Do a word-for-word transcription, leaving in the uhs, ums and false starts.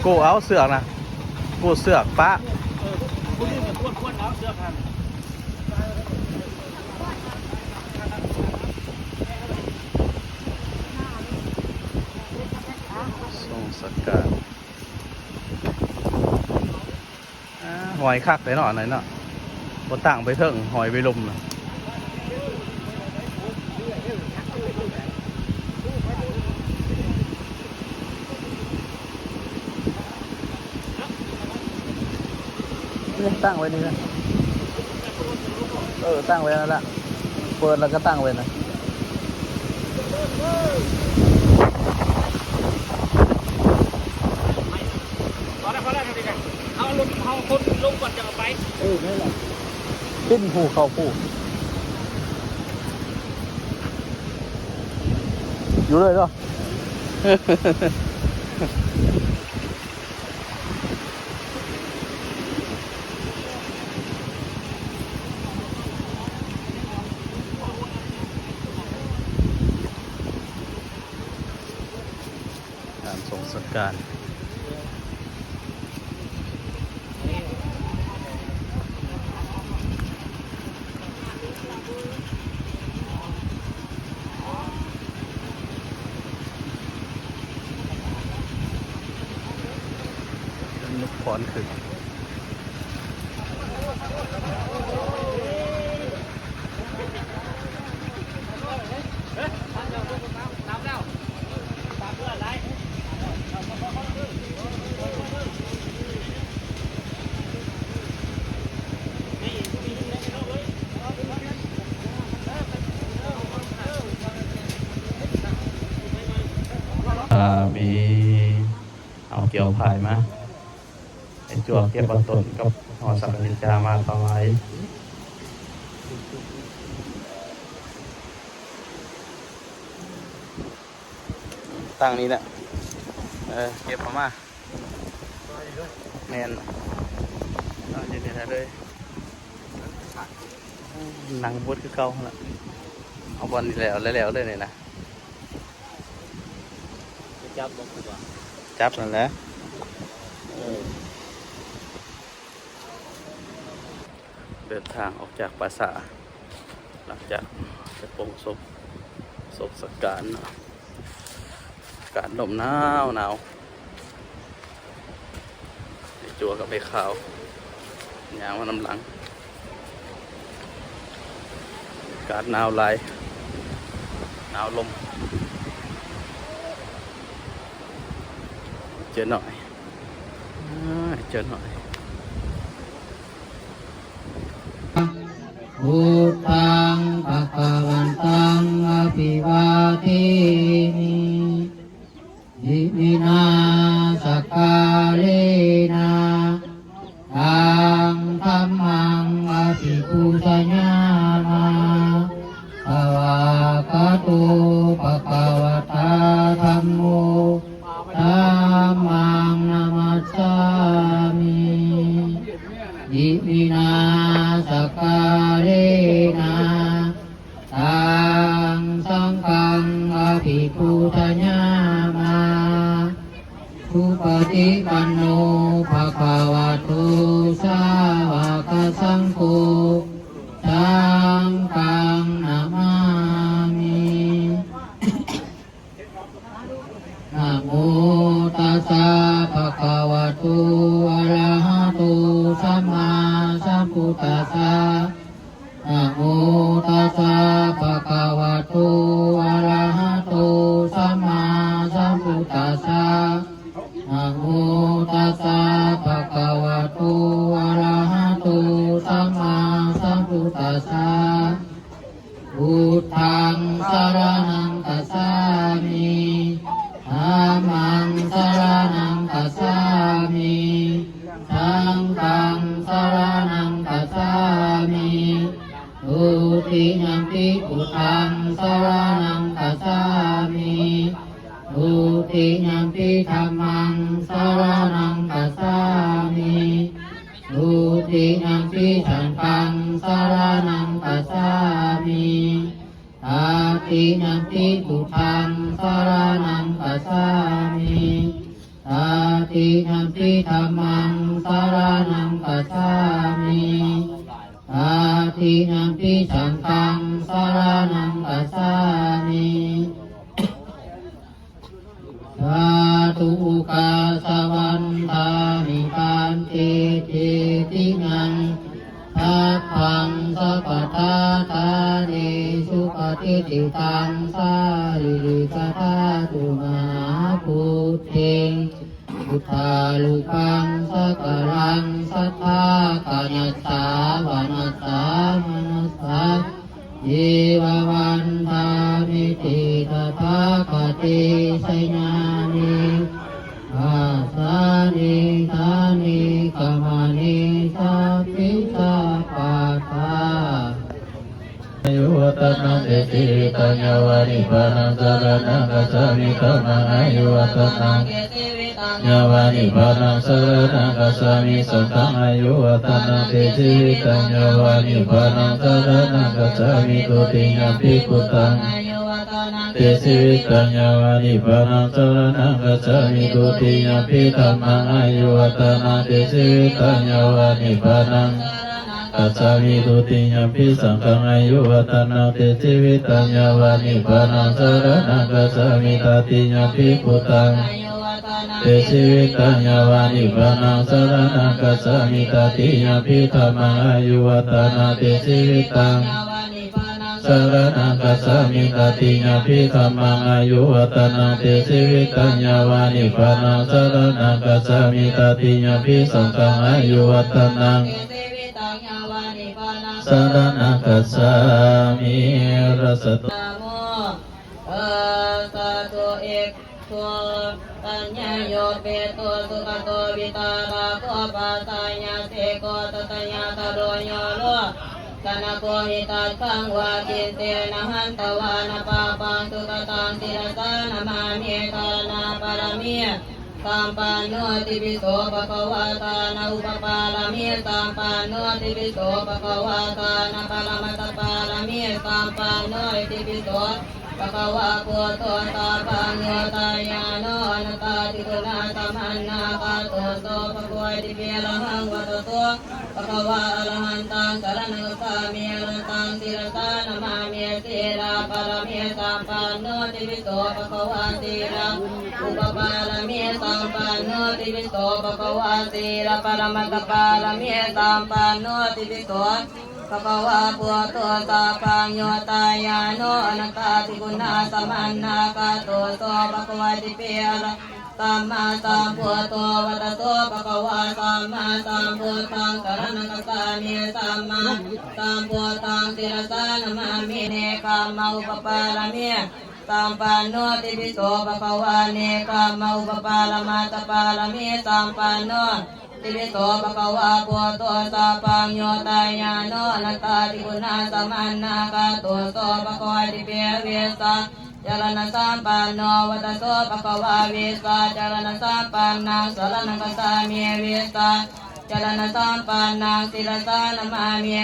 โก้เอาเสือกนะ โก้เสือกปะ เออ ผู้นี้มันควรควรเอาเสือกหัน ทรงสการ อ่า หอยคักเลยเนาะ อันไหนเนาะ บ่ตั้งไปเทิง หอยไปลมน่ะ นี่ตั้งไว้นี่นะ เออ ตั้งไว้นั่นแหละ เปิดแล้วก็ตั้งไว้นะ พอแล้ว พอแล้ว เท่านี้แหละ เอาลง เอาคนลงก่อนจะเอาไป เออ นั่นแหละ ปิ้นผูเขาผู อยู่เลยเนาะ งานสงสการ นกพรขึ้น อ่า มี เอาเกี่ยวพายมา ไอ้จวกเก็บเอาต้นกับหอสักกะลินจามาถวาย ตั้งนี้แหละ เออ เก็บเอามา แม่น เอาอยู่นี่แหละเลย นั่งบดคือเก่าหั่นล่ะ เอาบ่อนนี้แล้ว แล้ว แล้วเลยนี่นะ จับบ่ครูบา จับนั่นแหละ เออ เดินทางออกจากป่าช้า หลังจากไปปลงศพ ศพสักการเนาะ อากาศลมหนาวหนาว ไอ้จัวกับไอ้ขาว ย่างมานำหลัง อากาศหนาวหลาย หนาวลม เจอหน่อย อ่า เจอหน่อย Buddhaṃ bhagavantaṃ abhivādemi. Iminā sakkārena taṃ dhammaṃ abhipūjayāma. Svākkhāto bhagavatā dhammo, dhammaṃ namassāmi. Iminā sakkārena taṃ saṅghaṃ abhipūjayāma. Supaṭipanno bhagavato sāvakasaṅgho, saṅghaṃ namāmi. Namo tassa bhagavato arahato sammāsambuddhassa. Namo tassa bhagavato arahato sammāsambuddhassa. Namo tassa bhagavato arahato sammāsambuddhassa. Buddhaṃ saraṇaṃ gacchāmi. Dhammaṃ saraṇaṃ gacchāmi. Saṅghaṃ saraṇaṃ gacchāmi. Dutiyampi buddhaṃ saraṇaṃ gacchāmi. Dutiyampi dhammaṃ saraṇaṃ gacchāmi. Dutiyampi saṅghaṃ saraṇaṃ gacchāmi. Tatiyampi buddhaṃ saraṇaṃ gacchāmi. Tati Tatiyampi dhammaṃ saraṇaṃ gacchāmi. Tatiyampi saṅghaṃ saraṇaṃ gacchāmi. Sādhu okāsa vandāmi bhante cetiyaṃ sabbaṃ sabbattha ṭhāne supatiṭṭhitaṃ sārīrikadhātu mahābodhiṃ buddharūpaṃ sakalaṃ sadā kāyasā vacasā manasā ceva vandāmete tathāgate sayane āsane ṭhāne gamane sabbe sabbadā. Āyuvaḍḍhanaṃ te jīvitaṃ yāva nibbānaṃ saraṇaṃ gacchāmi. Dhammaṃ āyuvaḍḍhanaṃ te jīvitaṃ yāva nibbānaṃ saraṇaṃ gacchāmi. Saṅghaṃ āyuvaḍḍhanaṃ te jīvitaṃ yāva nibbānaṃ saraṇaṃ gacchāmi. Dutiyampi buddhaṃ te jīvitaṃ yāva nibbānaṃ saraṇaṃ gacchāmi. Dutiyampi dhammaṃ āyuvaḍḍhanaṃ te jīvitaṃ yāva nibbānaṃ gacchāmi. Dutiyampi saṅghaṃ āyuvaḍḍhanaṃ te jīvitaṃ yāva nibbānaṃ saraṇaṃ gacchāmi. Tatiyampi buddhaṃ te jīvitaṃ yāva nibbānaṃ saraṇaṃ gacchāmi. Tatiyampi dhammaṃ āyuvaḍḍhanaṃ te jīvitaṃ saraṇaṃ gacchāmi. Tatiyampi dhammaṃ āyuvaḍḍhanaṃ te jīvitaṃ yāva nibbānaṃ saraṇaṃ gacchāmi. Tatiyampi saṅghaṃ āyuvaḍḍhanaṃ saraṇaṃ gacchāmi. Sādhu. Sādhu. Paññāyo peto sugato vitarāgo pāsāyasikho tathāgataro yo lokanāgo hitaggam vā kiñci na hantvāna pāpaṃ sugataṃ sirasā namāmi. Jhānapāramī sampanno itipi so bhagavā. Jhāna upapāramī sampanno itipi so bhagavā. Jhāna paramattha pāramī sampanno itipi so bhagavā. Buddho sabbaññutañāṇo anattādiguṇasamannāgato so bhagavā itipi arahaṃ vata so bhagavā. Arahantaṃ saraṇaṃ gacchāmi. Arahantaṃ sirasā namāmi. Sīla pāramī sampanno itipi so bhagavā. Sīla upapāramī sampanno itipi so bhagavā. Sīla paramattha pāramī sampanno itipi so bhagavā. Buddho sabbaññutañāṇo anattādiguṇasamannāgato so bhagavā itipi arahaṃ sammāsambuddho vata so bhagavā. Sammāsambuddhaṃ saraṇaṃ gacchāmi. Sammāsambuddhaṃ sirasā namāmi. Nekkhamma upapāramī sampanno itipi so bhagavā. Nekkhamma upapāramattha pāramī sampanno itipi so bhagavā. Buddho sabbaññutañāṇo anattādiguṇasamannāgato so bhagavā itipi vijjācaraṇasampanno vata so bhagavā. Vijjācaraṇasampannaṃ saraṇaṃ gacchāmi. Vijjācaraṇasampannaṃ sirasā namāmi.